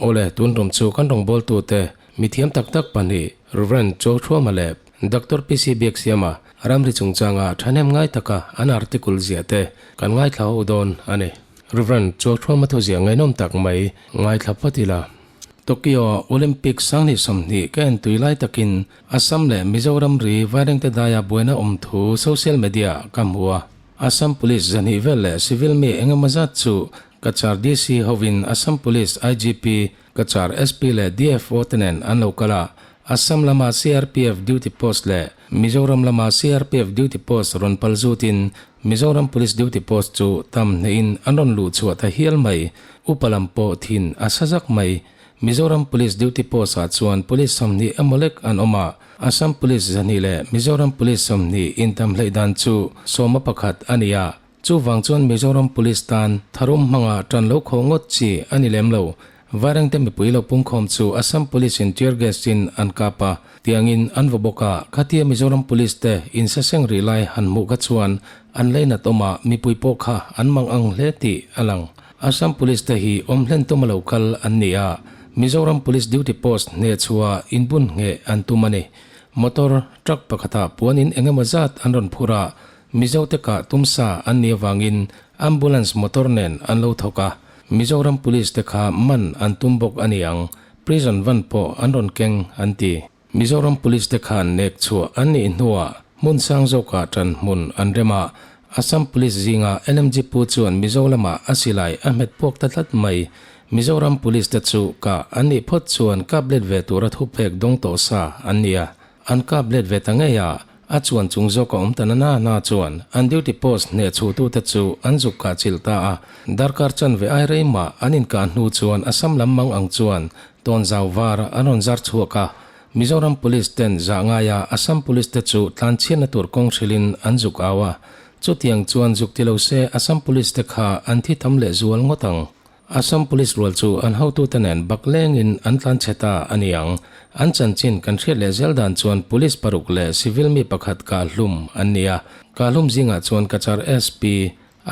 Awle, tun tum chu kan rawngbawltute mithiam tak tak pahnih Rev. Chawlthuama leh Doctor PC Biaksiama ramri chungchanga thahnem ngai taka an article ziah te kan ngaithla ho dawn a ni. Rev. Chawlthuama thuziah ngaihnawm tak mai ngaithla phawt ila. Tokyo Olympic 2020 ka en tui lai takin Assam leh Mizoram ri Vairengte daia buaina awm thu social media ka hmu a. Assam Police zahnih vel leh civil mi engemaw zat chu Cachar DC hovin Assam Police IGP, Cachar SP leh DFO te nen an lo kal a. Assam lama CRPF duty post leh Mizoram lama CRPF duty post rawn pal zutin Mizoram Police duty post chu tam hnehin an rawn luh chhuah ta hial mai. Upa lam pawh thin a sa zak mai. Mizoram Police duty post ah chuan Police 20 emaw lek an awm a, Assam Police 200 leh Mizoram Police 20 intam hleih dan chu 11 a ni a. Chuvang chuan Mizoram Police tan tharum hmanga tan lo khawh ngawt chi a ni lem lo. Vairengte mipui lo pungkhawm chu Assam Police in tear gas in an kap a, tiangin an vaw bawk a, khatia Mizoram Police te insaseng rih lai han hmuh kha chuan an leinat awm a, mipui pawh kha an mang ang hle tih a lang. Assam Police te hi awm hlen tum a lo kal an ni a, Mizoram Police duty post hneh chhuah inbun ngheh an tum a ni. Motor, truck pakhatah puanin engemaw zat an rawn phur a, Mizote kah tumsa an nih avangin ambulance motor nen an lo thawk a, Mizoram Police te kha man an tum bawk a ni ang, prison van pawh an rawn keng an ti. Mizoram Police te khan nek chhuah an nih hnuah hmun sang zawkah ṭan hmun an rem a, Assam Police zinga LMG pu chuan Mizo lamah a silai a hmet puak ta tlat mai. Mizoram Police te chu kah an nih phawt chuan kap let ve tura thupek dawng tawh sa an ni a, an kap let ve ta ngei a, A chuan chung zawk a awm ta na na na chuan an duty post hneh chhuhtute chu an zuk kah chilh ta a. Darkar chanve ai rei mah an inkah hnu chuan Assam lam mang ang chuan tawnzau var an rawn zar chhuak a. Mizoram Police ten zah ngaia Assam Police te chu tlanchhiatna tur kawng hrilhin an zuk au a. Chutiang chuan zuk ti lo se Assam Police te kha an thi tam leh zual ngawt ang. Assam Police rual chu an hotute nen bak lengin an tlan chhe ta a ni ang. An chanchin kan hriat leh zel dan chuan Police paruk leh civil mi pakhat kahhlum an ni a. Kahhlum zingah chuan Cachar SP,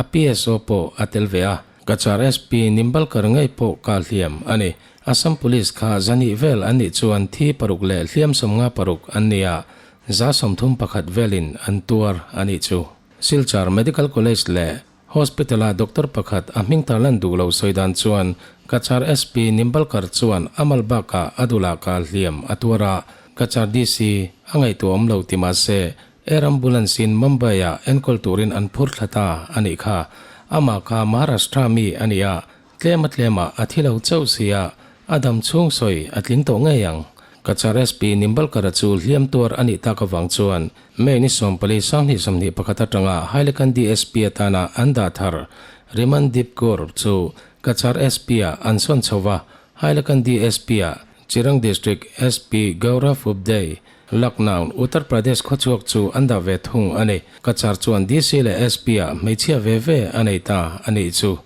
a PSO pawh a tel ve a. Cachar SP Nimbalkar ngei pawh kahhliam a ni. Assam Police kha zahnih vel an nih chuan thi paruk leh hliam 56 an ni a, 131 velin an tuar a nih chu. Silchar Medical College leh Hospital-a doctor pakhat a hming tarlan duh lo sawi dan chuan Cachar SP Nimbalkar chuan a mal bakah a dulah kal hliam a tuar a, Cachar DC a ngaihtuah awm lo ti mahse Air Ambulance-in Mumbai-ah enkawl turin an phur thla ta a nih kha. Amah kha Maharashtra mi a ni a, Tlem a tlemah a thi lo chauh sia, a dam chhung sawi a tling tawh ngei ang. Cachar SP Nimbalkara chu hliam tuar a nih tak avang chuan May ni 14 2021 atanga Hailakandi SP atana an dah thar Rimandip Kaur chu Cachar SP-ah an sawn chho va, Hailakandi SP-ah Chirang District SP Gaurav Upday, Lucknow, Uttar Pradesh khawchhuak chu an dah ve thung a ni. Cachar chuan DC leh SP-ah hmeichhia ve ve a nei ta a nih chu.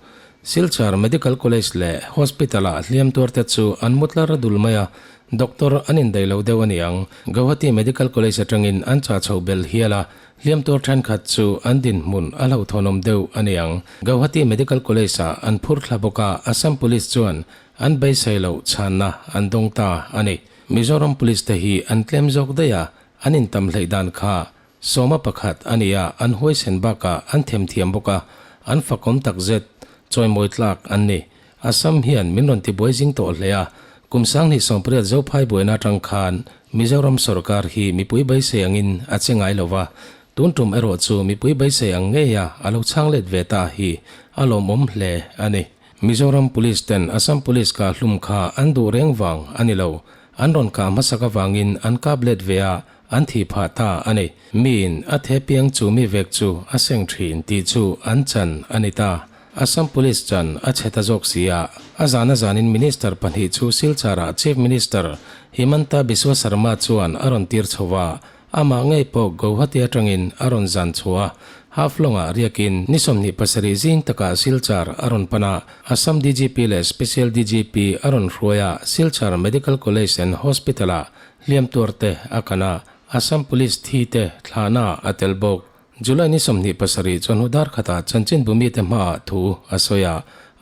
Silchar Medical College leh Hospital-ah hliam tuarte chu an mu tlar dul mai a, doctor an indaih lo deuh a ni ang. Guwahati Medical College atangin an chah chhoh bel hial a, hliam tuar thenkhat chu an dinhmun a hlauhthawnawm deuh a ni ang. Guwahati Medical College-ah an phur thla bawk a, Assam Police chuan an beisei loh chhanna an dawng ta a ni. Mizoram Police te hi an tlem zawk daih a, an intam hleih dan kha 11 a ni a, an huaisen bakah an themthiam bawk a, an fakawm takzet, chawimawi tlak an ni. Assam hian min rawn tibuai zing tawh hle a, kum 2018 Zophai buaina atang khan Mizoram sorkar hi mipui beisei angin a che ngai lo va, tun tum erawh chu mipui beisei ang ngeia a lo chhang let ve ta hi a lawmawm hle a ni. Mizoram Police ten Assam Police kah hlum kha an duh reng vang a ni lo, an rawn kah hmasak avangin an kap let ve a, An thih phah ta a ni. Miin a the piang chu mi vek chu a seng thin tih chu an chan a ni ta. Assam Police chan a chhe ta zawk si a, a zan a zanin Minister pahnih chu Silchar-ah Chief Minister Himanta Biswa Sarma chuan a rawn tir chho a, amah ngei pawh Guwahati atangin a rawn zan chhuah a, Haflong-ah riakin ni 27 zing takah Silchar a rawn pan a, Assam DGP leh Special DGP a rawn hruai a, Silchar Medical College and Hospital-ah Hliam tuarte a kan a, Assam Police thi te thlahna a tel bawk. July ni 27 chuan hnu dar khatah chanchinbu mite hmaah thu a sawi a,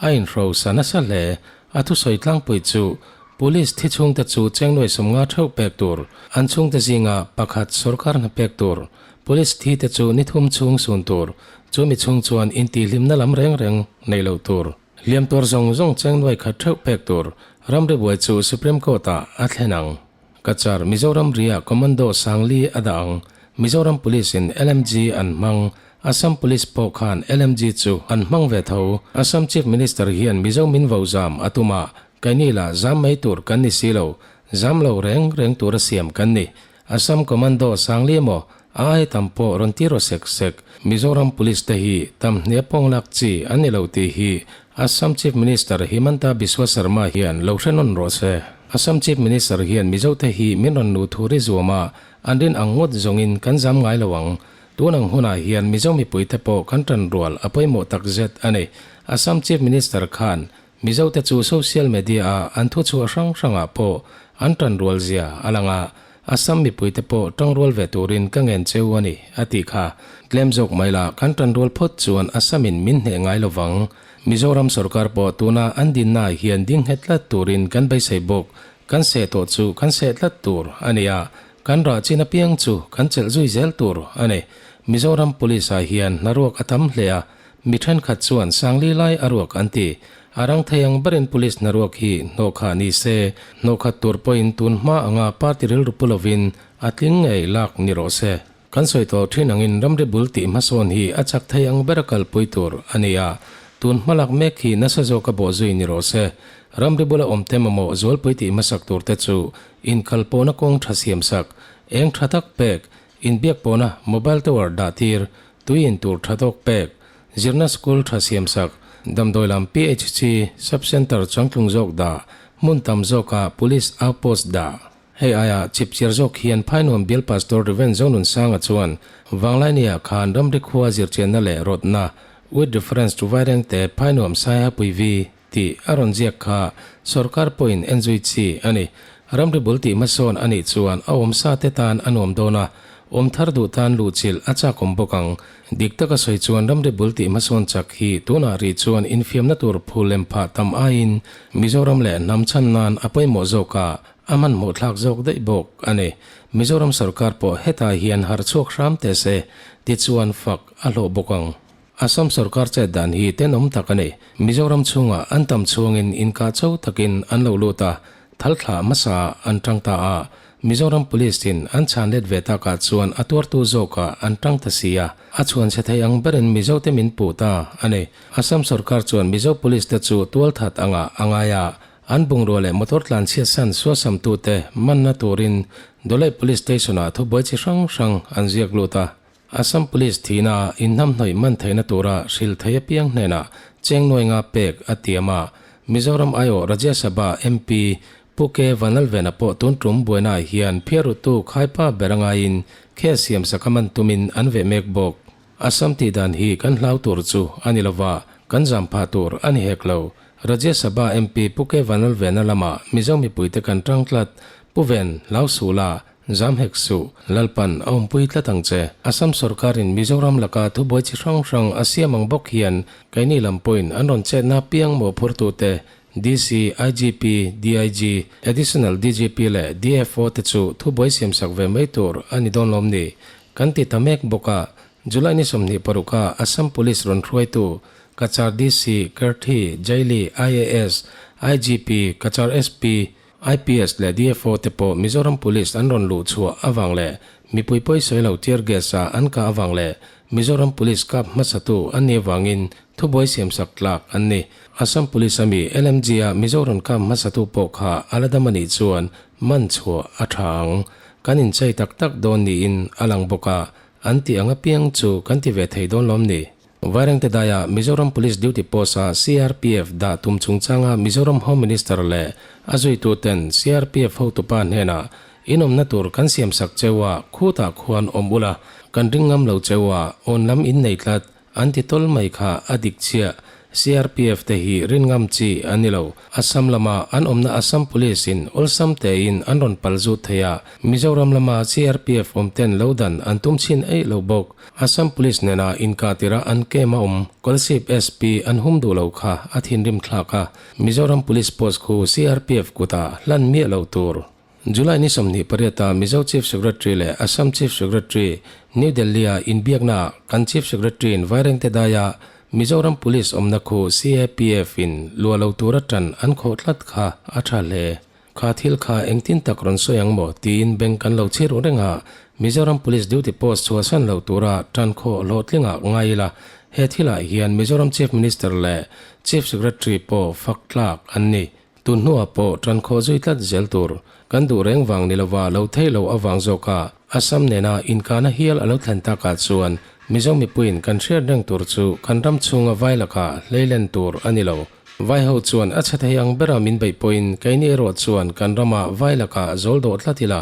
a inhro sa nasa hle. A thusawi tlangpui chu Police thi chhungte chu chengnuai 50 theuh pek tur, an chhungte zinga pakhat sorkar hna pek tur, Police thi te chu ni thum chhung sun tur, chu mi chhung chuan intihhlimna lam reng reng nei lo tur. Hliam tuar zawng zawng chengnuai khat theuh pek tur, ramri buai chu Supreme Court ah a thlen ang. Cachar, Mizoram ria Commando Sangli a dah ang. Mizoram Police in LMG an hmang. Assam Police pawh khan LMG chu an hmang ve tho. Assam Chief Minister hian Mizo min vo zam a tum a, keini lah zam mai tur kan ni si lo. Zam lo reng reng tura siam kan ni. Assam Commando Sangli emaw a ai tam pawh rawn ti rawh sek sek. Mizoram Police te hi tam hne pawng lak chi an ni lo tih hi Assam Chief Minister Himanta Biswa Sarma hian lo hre nawn rawh se. Assam Chief Minister hian Mizo te hi min rawn luh thu ri zuam a, an rin ang ngawt zawngin kan zam ngai lo ang. Tun ang hunah hian Mizo mipui te pawh kan tan rual a pawimawh tak zet a ni. Assam Chief Minister khan Mizo te chu social media a an thu chhuah hrang hrangah pawh an tan rual zia a lang a, Assam mipui te pawh tang rual ve turin ka ngen cheu a ni, a tih kha. Tlem zawk mai la, kan tan rual phawt chuan Assam in min hneh ngai lo vang. Mizoram sorkar pawh tuna an dinna ah hian ding nghet tlat turin kan beisei bawk. Kan seh tawh chu kan seh tlat tur a ni a, kan rah chin apiang chu kan chelh zui zel tur a ni. Mizoram Police ah hian hnaruak a tam hle a, Mi thenkhat chuan Sangli lai a ruak an ti. A rang thei ang berin police hna ruak hi hnawh khah ni se, hnawh khat tur pawhin tun hma anga party rilru pu lovin a tling ngei lak ni rawh se. Kan sawi tawh thin angin ramri bul tih hmasawn hi a chak thei ang bera kalpui tur a ni a, tun hma lak mek hi nasa zawka bawh zui ni rawh se. Ramri bula awm te mamawh zualpui tih hmasak tur te chu inkal pawhna kawng tha siam sak, eng tha tak pek, inbiak pawhna mobile tower dah tir, Tui in tur tha tawk pek, zirna school tha siam sak, damdawi lam PHC, Sub Centre changtlung zawk dah, hmun tam zawkah Police Outpost dah. Hei aia chipchiar zawk hian Phainuam Bial Pastor Rev Zonunsanga chuan Vanglainiah khan ramri khua zirchianna leh rawtna, with reference to Vairengte Phainuam Saihapuiv tih a rawn ziak kha sorkar pawhin enzui chi a ni. Ramri bul tih hmasawn a nih chuan a awmsa te tan a nuam dawn a, awm thar duh tan luhchilh a chakawm bawk ang. Dik taka sawi chuan ramri bul tih hmasawn chak hi tunah rih chuan infiamna tur phul lem phah tam aiin Mizoram leh hnam chhan nan a pawimawh zawk a, a hmanhmawh thlak zawk daih bawk a ni. Mizoram sorkar pawh hetah hian harh chhuak hram teh se, tichuan fak a hlawh bawk ang. Assam sorkar chet dan hi tenawm tak a ni. Mizoram chhungah an tam chhuangin inkah cho takin an lo lut a, thal thlah hmasa an tang ta a. Mizoram Police in an chhan let ve takah chuan a tuartu zawkah an tang ta si a, a chhuan chhe thei ang berin Mizo te min puh ta a ni. Assam sorkar chuan Mizo Police te chu tualthat angah a ngai a, an bungrua leh motor tlanchhiat san suasamtute manna turin Dawlai Police Station-ah thubuai chi hrang hrang an ziak lut a. Assam Police thihna ah inhnamhnawih man theihna tura hrilh thei apiang hnenah cheng nuai nga pek a tiam a, Mizoram aiawh Rajya Sabha MP Pu K Vanlalvena pawh tun tum buaina ah hian phiarrutu khaipa ber a ngaiin case siam sak a man tumin an veh mek bawk. Assam tih dan hi kan hlau tur chu a ni lova, kan zam phah tur a ni hek lo. Rajya Sabha MP Pu K Vanlalvena lamah Mizo mipuite kan tang tlat, Pu Ven, hlau suh la, Zam hek suh, Lalpan a awmpui tlat ang che. Assam sorkarin Mizoram laka thubuai chi hrang hrang a siam ang bawk hian keini lam pawhin an rawn chetna piang mawhphurtute DC, IGP, DIG, Additional DGP leh DFO te chu thubuai siamsak ve mai tur a ni dawn lawm ni? Kan ti ta mek bawk a, July ni 26 a Assam Police rawn hruaitu Cachar DC, Kerthi, Jaili, IAS, IGP, Cachar SP, IPS leh DFO te pawh Mizoram Police an rawn luh chhuah avang leh mipui pawi sawi lo tear gas a an kah avang leh Mizoram Police kap hmasatu an nih avangin thubuai siamsak tlak an ni. Assam Police ami LMG a Mizoram kap hmasatu pawh kha a la dam a nih chuan man chhuah a tha ang. Kan inchei tak tak dawn niin a lang bawk a, an tih ang apiang chu kan ti ve thei dawn lawm ni? Vairengte daia Mizoram Police Duty Post-a CRPF dah tum chungchanga Mizoram Home Minister leh a zuituten CRPF hotupa hnenah inawmna tur kan siamsak cheu a, khutah khuan awm ula, kan ring ngam lo cheu a, awn lam innei tlat an ti tawl mai kha a dik chiah. CRPF te hi rin ngam chi an ni lo. Assam lama an awmna Assam Police in awlsam tein an rawn pal zut thei a, Mizoram lama CRPF awm ten lo dan an tum chhin eih lo bawk. Assam Police nena inkah tirah an camp a awm Kolasib SP an hum duh lo kha a thinrim thlak a, Mizoram Police post khu CRPF kutah hlan miah lo tur. July ni 28 a Mizo Chief Secretary leh Assam Chief Secretary New Delhi a inbiaknaah kan Chief Secretary in Vairengte daia Mizoram Police awmna khu CAPF in luah lo tura tan an khawh tlat kha a tha hle. Kha thil kha engtin tak rawn sawi ang maw tiin bank kan lo chhi ruh reng a, Mizoram Police duty post chhuahsan lo tura tan khawh hlawhtlingah ngai ila he thilah hian Mizoram Chief Minister leh Chief Secretary pawh fak tlak an ni. Tun hnuah pawh tan khawh zui tlat zel tur kan duh reng vang ni lova lo theih loh avang zawka Assam nena inkahna hial a lo thlen takah chuan Mizo mipuiin kan hriat reng tur chu kan ram chhunga vai lakah hleilen tur a ni lo. Vai ho chuan a chhe thei ang bera min beih pawhin keini erawh chuan kan rama vai lakah zawl dawh tlat ila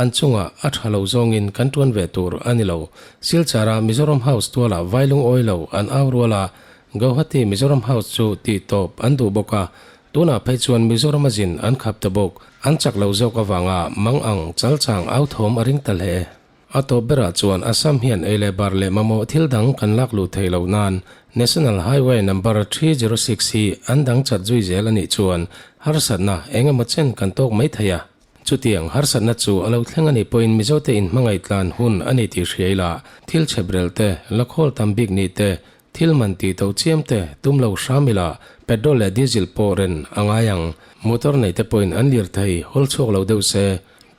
an chungah a tha lo zawngin kan tuan ve tur a ni lo. Silchara Mizoram House tualah vai lungawi lo an au rual a, Gauhati Mizoram House chu tih tawp an duh bawk a, tunah phei chuan Mizoram a zin an khap ta bawk. An chak lo zawk avanga mang ang chalchang au thawm a ring ta hle. A tawp berah chuan Assam hian ei leh bar leh mamawh thil dang kan lak luh theih loh nan National Highway number 306 hi an dang chat zui zel a nih chuan harsatna eng emaw chen kan tawk mai thei a. Chutiang harsatna chu a lo thleng a nih pawhin Mizote inhmangaih tlan hun a ni tih hria ila thil chheprel te, lakhawl tam bik nih te, Thil man tih to chiam te tum lo hram ila petrol leh diesel pawh ren a ngai ang. Motor nei te pawhin an lir thei hawl chhuak lo deuh se,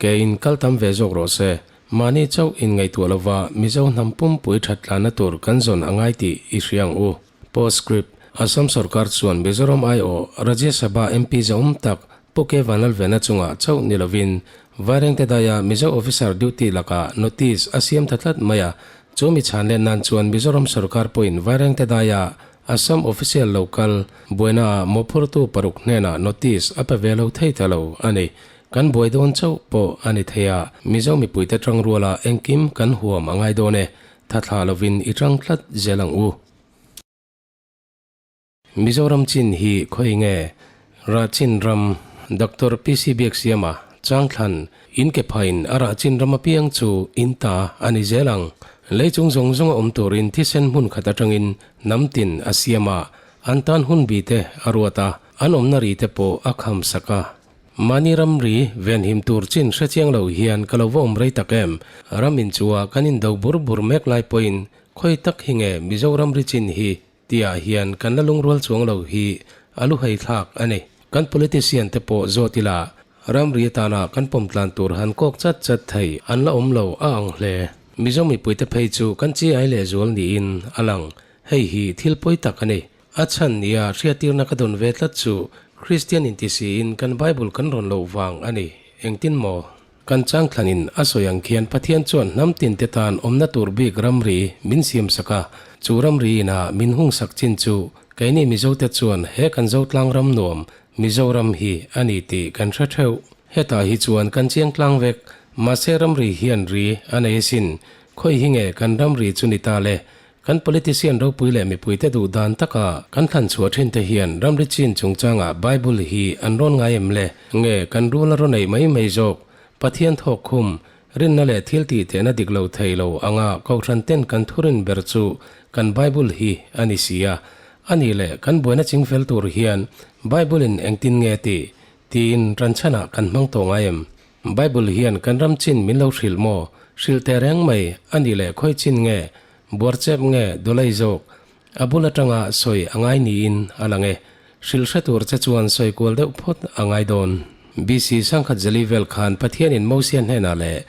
ke in kal tam ve zawk rawh se. Mahni chauh in ngaihtuah lova Mizo hnam pumpui that tlanna tur kan zawn a ngai tih i hria ang u. Postscript, Assam sorkar chuan Mizoram aiawh Rajya Sabha MP zahawm tak Pu K Vanlalvena chungah chauh ni lovin Vairengte daia Mizo officer duty lakah notice a siam ta tlat mai a, Chu mi chhan let nan chuan Mizoram sorkar pawhin Vairengte daia Assam official lo kal buainaah mawhphurtu paruk hnenah notice a pe ve lo thei ta lo a ni. Kan buai dawn chauh pawh a ni thei a, Mizo mipuite tang ruala engkim kan huam a ngai dawn e, tha thlah lovin i tang tlat zel ang u. Mizoram chin hi khawi nge? Rah chin ram Doctor PC Biaksiama Changthlan in ke phain a rah chin ram apiang chu in ta a ni zel ang. Lei chung zawng zawng a awm turin thisen hmun khat atangin hnam tin a siam a, an tan hun bi te a ruat a, an awmna ri te pawh a kham sak a. Mahni ramri venhim tur chin hrechiang lo hian ka lo va awm rei tak em? Ram inchua kan indo bur bur mek lai pawhin khawi tak hi nge Mizoram ri chin hi Tiah hian kan la lungrual chuang lo hi a lu hei thlak a ni. Kan politician te pawh zawt ila ramri atana kan pawm tlan tur han kawk chat chat thei an la awm lo a ang hle. Mizo mipuite phei chu kan chi ai lehzual niin a lang. Hei hi thil pawi tak a ni. A chhan nia hriattirna ka dawn ve tlat chu Kristian intisiin kan Bible kan rawn loh vang a ni. Engtin maw? Kan changthlanin a sawi ang khian Pathian chuan hnam tinte tan awmna tur bik ramri min siamsak a, chu ramri ina min hungsak chin chu keini Mizote chuan he kan Zotlang ram nuam Mizoram hi a ni tih kan hre theuh. Hetah hi chuan kan chiang tlang vek, mahse ramri hian ri a nei asin, khawi hi nge kan ramri chu ni ta le? Kan politician ropui leh mipuite duh dan taka kan thlan chhuah thin te hian ramri chin chungchangah Bible hi an rawn ngai em le? Nge kan rul a rawn ei mai mai zawk? Pathian thawk khum, rinna leh thil tih tehna dik lo thei lo anga kohhran ten kan thurin ber chu kan Bible hi a ni si a. A nih leh kan buaina chingfel tur hian Bible in engtin nge tih? Tiin ranchhanah kan hmang tawh ngai em? Bible hian kan ram chin min lo hrilh maw? Hrilh teh reng mai, a nih leh khawi chin nge? Buarchep nge dawlei zawk? A bul atanga sawi a ngai niin a lang e. Hrilh hre tur che chuan sawi kual deuh phawt a ngai dawn. BC sangkhat zali vel khan Pathianin Mosia hnenah leh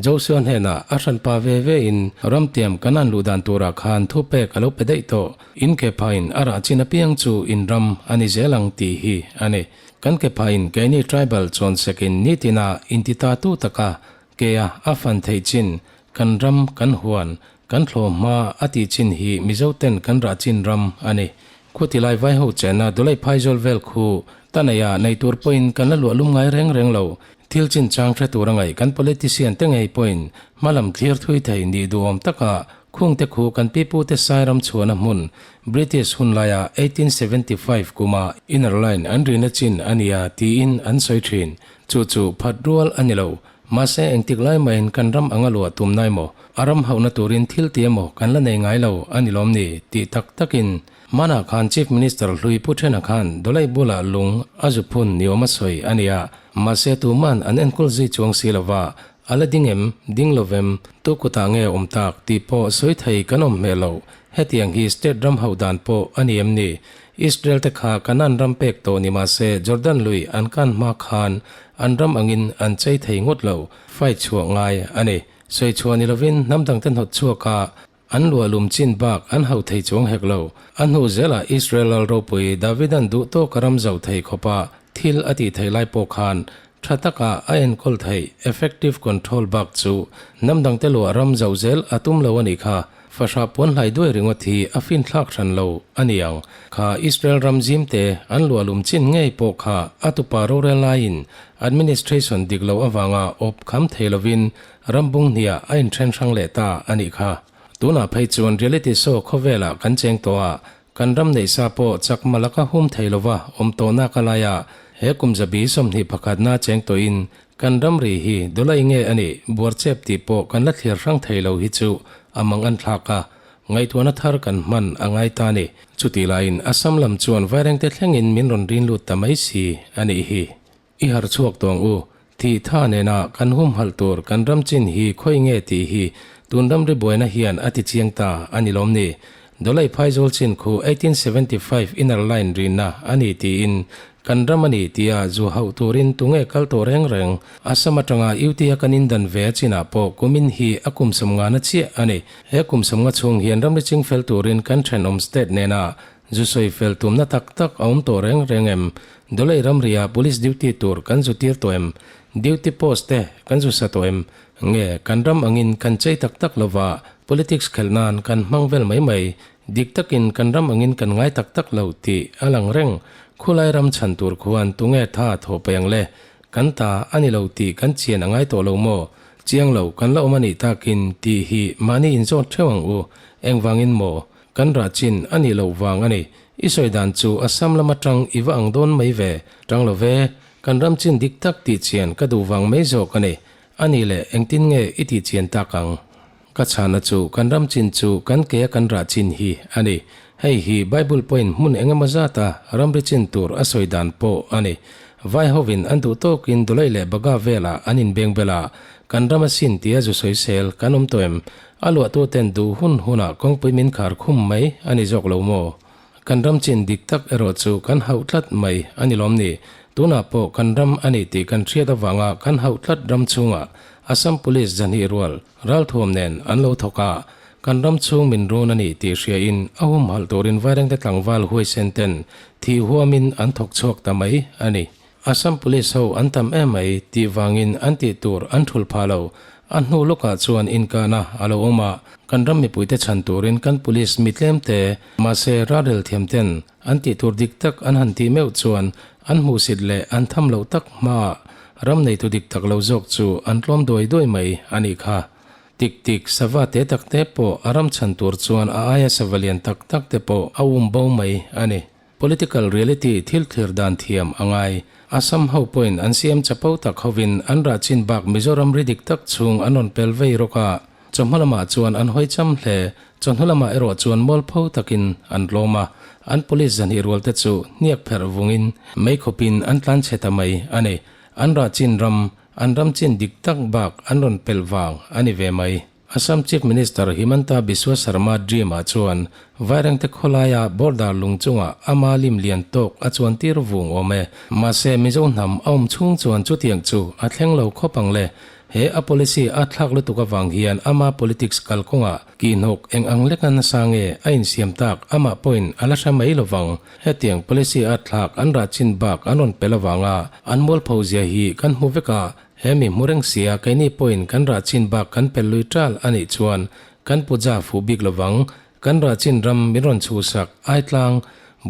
Josua hnenah a hranpa ve ve in ramtiam Kanaan luh dan turah khan thupek a lo pe daih tawh. In ke phain a rah chin apiang chu in ram a ni zel ang tih hi a ni. Kan ke phain keini tribal chuan sekin nitina inti ta tu taka kea a fan theih chin kan ram kan huan kan thlawh hma a tih chin hi Mizo ten kan rah chin ram a ni. Khuti lai vai ho chena Dulai Phaizawlh vel khu Taneia nei tur pawhin kan la luah lum ngai reng reng lo. Thil chin chang hre tur a ngaih kan politician te ngei pawhin hmalam thlir thui thei nih duhawm taka. Khungte khu kan pipute Sairam chhuahna hmun British hun laia 1875 kuma Inner Line an rina chin a nia tiin an sawi thin. Chu chu phat rual a ni lo. Mahse engtik lai mahin kan ram anga luah tum nai maw? A ram hauhna turin thil ti emaw kan la nei ngai lo a ni lawm ni? Tih tak takin Hmanah khan Chief Minister hlui Pu Thena khan Dawlai bulah lung a zu phun ni awm a sawi a nia. Mahse tuman an enkawl zui chuang si lova, a la ding em, ding lo vem, tu kutah nge awm tak tih pawh sawi thei kan awm hmel lo. Hetiang hi state ram hauh dan pawh a ni em ni? Israel te kha Canaan ram pek tawh ni mahse Jordan lui an kan hma khan an ram angin an chei thei ngawt lo, fight chhuah ngai a ni. Sawi chhuah ni lovin hnam dangte hnawt chhuak a, An luahlum chin bak an hauh thei chuang hek lo. A hnu zelah Israel lal ropui Davidan duh tawka ram zauh thei khawpa thil a tih theih lai pawh khan tha taka a enkawl theih effective control bak chu hnam dangte luah ram zauh zel a tum lo a nih kha. Fahrah puan hlai duai ringawt hi a finthlak hran lo a ni ang. Kha Israel ram zimte an luahlum chin ngei pawh kha a tupa rorel laiin administration dik loh avanga awp kham thei lovin Rambung hniah a inthen hrang leh ta a nih kha. Tunah phei chuan reality show khawvelah kan cheng tawh a, kan ram neih sa pawh chak malak a hum thei lova awm tawhna ka lai a, he kum zabi 21 na cheng tawhin kan ram ri hi dawlai nge a nih buarchep tih pawh kan la thlir hrang thei lo hi chu a mang an thlak a, ngaihtuahna thar kan hman a ngai ta ni. Chutih laiin Assam lam chuan vairengte thlengin min rawn rin lut ta mai si a nih hi. I harh chhuak tawng u, thih tha nena kan humhalh tur kan ram chin hi khawi nge tih hi tun ramri buaina hian a ti chiang ta a ni lawm ni? Dawlai Phaizawl chin khu 1875 Inner Line rinna a ni tiin kan ram a ni tia zu hauh turin tunge kal tawh reng reng? Assam atanga UT-a kan indan ve a chinah pawh kumin hi a kum sawmngana chiah a ni. He kum sawmnga chhung hian ramri ching fel turin kan thenawm state nena Zu sawi fel tumna tak tak a awm tawh reng reng em? Dawlei ramriah police duty tur kan zu tir tawh em? Duty post te kan zu sa tawh em? Nge kan ram angin kan chei tak tak lova politics khelh nan kan hmang vel mai mai? Dik takin kan ram angin kan ngai tak tak lo tih a lang reng. Khulai ram chhan tur khuan tunge tha thawh paih ang le? Kan ta a ni lo tih kan chian a ngai tawh lo maw? Chiang lo kan la awm a nih takin tih hi mahni inzawt theuh ang u. Engvangin maw? Kan rah chin a nih loh vang a ni. I sawi dan chu Assam lam atang i va ang dawn mai ve. Tang lo ve, kan ram chin dik tak tih chian ka duh vang mai zawk a ni. A nih leh engtin nge i tih chian tak ang? Ka chhana chu kan ram chin chu kan ke a kan rah chin hi a ni. Hei hi Bible pawhin hmun eng emaw zata ramri chin tur a sawi dan pawh a ni. Vai hovin an duh tawkin Dulai leh Baga velah an inbeng bel a, kan ram a sin tia zu sawisel kan awm tawh em? A luahtuten duh hun hunah kawngpui min khar khum mai a ni zawk lo maw? Kan ram chin dik tak erawh chu kan hauh tlat mai a ni lawm ni? Tunah pawh kan ram a ni tih kan hriat avanga kan hauh tlat ram chhungah Assam Police zahnih rual ralthuam nen an lo thawk a, kan ram chhung min run a ni tih hriain a humhalh turin Vairengte tlangval huaisen ten thih huamin an thawk chhuak ta mai a ni. Assam Police ho an tam em mai tih vangin an tih tur an thul pha lo. A hnu lawkah chuan inkahna a lo awm a, kan ram mipuite chhan turin kan police mi tlemte, mahse ralrel thiam ten an tih tur dik tak an han tih meuh chuan an hmuhsit leh an tham loh tak hmaah ram neitu dik tak lo zawk chu an tlawm duai duai mai a nih kha. Tik tik, sava te tak te pawh a ram chhan tur chuan a aia sava lian tak tak te pawh a um bo mai a ni. Political reality thil thlir dan thiam a ngai. Assam ho pawhin an siam chapo tak hovin an rah chin bak Mizoram ri dik tak chhung an rawn pel vei rawk a. Chawhma lamah chuan an hawi cham hle. Chawhnu lamah erawh chuan mualpho takin an tlawm a. An police zahnih rual te chu hniak pherh vungin mei khawpin an tlan chhe ta mai a ni. An rah chin ram, an ram chin dik tak bak an rawn pel vang a ni ve mai. Assam Chief Minister Himanta Biswa Sarma dream-ah chuan Vairengte khawlaia border lung chungah ama lim lian tawk a chuan tir vung awm e. Mahse Mizo hnam a awm chhung chuan chutiang chu a thleng lo khawp ang le. He a policy a thlak lutuk avang hian ama politics kalkawngah kihhnawk eng ang leka nasa nge a insiam tak amah pawhin a la hre mai lovang. Hetiang policy a thlak an rah chin bak an rawn pel avanga an mualpho zia hi kan hmu vek a, He mi hmu reng sia keini pawhin kan rah chin bak kan pel lui ṭal a nih chuan kan puja fuh bik lovang, kan rah chin ram min rawn chhuhsak aitlang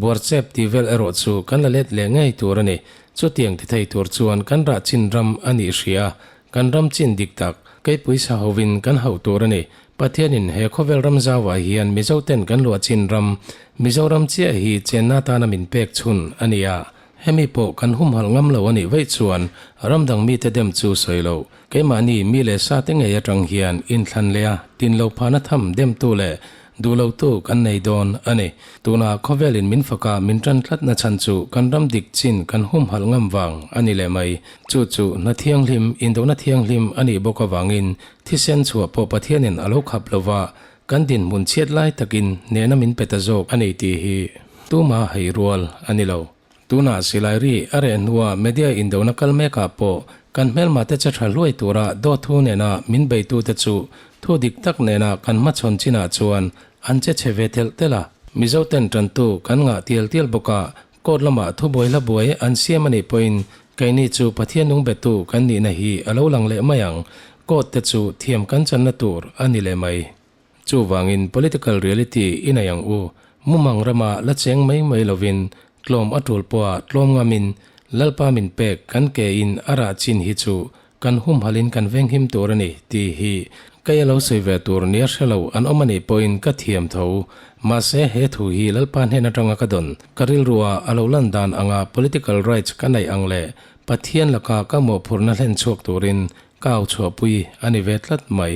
buarchep tih vel erawh chu kan la let leh ngei tur a ni. Chutiang ti thei tur chuan kan rah chin ram a nih hria, kan ram chin dik tak keipui sa hovin kan hauh tur a ni. Pathianin he khawvel ram zauah hian Mizoten kan luah chin ram, Mizoram chiah hi chenna atana min pek chhun a ni a. Hemi pawh kan humhalh ngam lo a nih vaih chuan ram dang mite dem chu sawi lo. Keimahni mi leh sa te ngei atang hian inthlan leh a tin lo phahna tham demtu leh duh lotu kan nei dawn a ni. Tuna khawvelin min faka min tan tlatna chhan chu kan ram dik chin kan humhalh ngam vang a ni leh mai. Chu chu hna thianghlim, indona thianghlim a nih bawk avangin thisen chhuah pawh Pathianin a lo khap lova kan dinhmun chhiat lai takin nena min pe ta zawk a ni tih hi tuma hei rual a ni lo. Tunah silai ri a reh hnua media indona kal mekah pawh kan hmelmate che tha hluai tura dawt thu nena min beitute chu thu dik tak nena kan hmachhawn chinah chuan an che chhe ve telh telh a. Mizoten tantu kan ngah tial tial bawk a, court lamah thubuai hla buai an siam a nih pawhin keini chu Pathian nung betu kan nihna hi a lo lang leh mai ang, court te chu thiam kan channa tur a ni leh mai. Chuvangin political reality i nei ang u, mumang rama la cheng mai mai lovin tlawm a tul pawha tlawm ngamin Lalpa min pek kan ke in a rah chin hi chu kan humhalin kan venghim tur a ni tih hi kei a lo sawi ve tur nia hre lo an awm a nih pawhin ka thiam tho. Mahse he thu hi Lalpa hnen atanga ka dawn ka rilrua a lo lan dan anga political rights ka neih ang leh Pathian laka ka mawhphurhna hlen chhuak turin ka au chhuahpui a ni ve tlat mai.